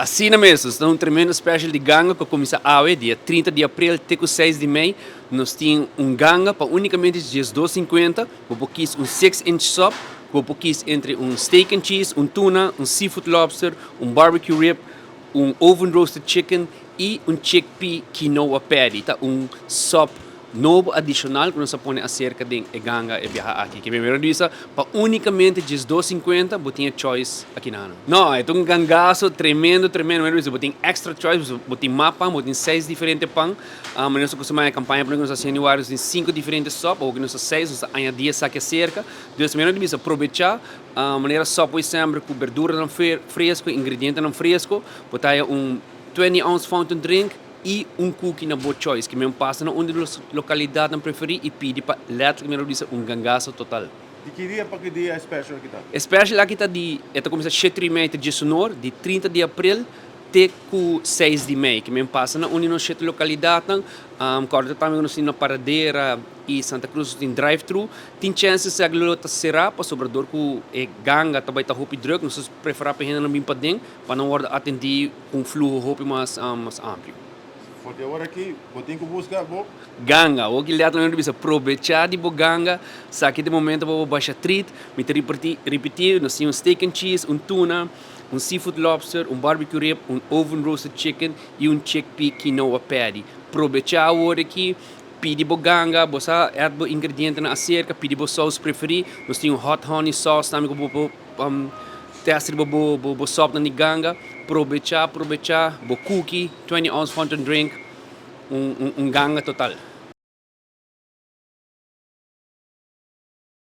Asina mes, nos tin un tremendo special di ganga cu a cuminsa awe, dia 30 di april te cu 6 di mei. Nos tin un ganga pa unicamente 12,50. Bo por kies un 6-inch sub, bo por kies entre un steak and cheese, un tuna, un seafood lobster, un barbecue rib, un oven roasted chicken y un chickpea quinoa patty. Ta un sub nobo adicional cu nos a pone acerca di e ganga e biaha aki. Cu primero bisa pa unicamente 12,50 bo tin choice aki na. No, e un gangazo tremendo, tremendo. Primero bisa bo tin extra choice, bo tin mas pan, bo tin seis diferente pan. Nos costuma e campaña pa nos haciendo varios tin cinco diferente sub, of nos seis, nos añadi esaki acerca. Dus primero bisa aprovecha manera sub semper cu berdura fresco, ingrediente nan fresco, bo ta un 20 ounce fountain drink y un cookie na bo choice, kiermen pasa na un di e localidad nan preferi y pidi pa letterlijk bisa un gangazo total. Di ki dia pa ki dia special aki ta? Special aki ta di, e ta cuminsa 7:30 di 19, di 30 di april te cu 6 di mei, kiermen pasa na un di nos shete localidad nan, corda tambe nos tin na Paradera y Santa Cruz tin drive-thru, tin chances cu lo ta cera pasobra dor cu e ganga tambe ta hopi druk, nos ta prefera pa hende bin paden, pa nan wordo atendi cu un fluho hopi mas amplio. For di awor aki, bo tin cu busca, bo ganga, o cu letterlijk bisa aprovecha di bo ganga, sa cu di momento bo basha treat, mi ta ripiti, ripiti, nos tin un steak and cheese, un tuna, un seafood lobster, un barbecue rib, un oven roasted chicken y un chickpea quinoa patty. Aprovecha awor aki, pidi bo ganga, bo sa add bo ingrediente nan acerca, pidi bo sauce preferi, nos tin un hot honey sauce tambe cu bo test bo bo bo, bo sop na ganga, aprovecha, aprovecha, bo cookie, 20 ounce fountain drink, un ganga total.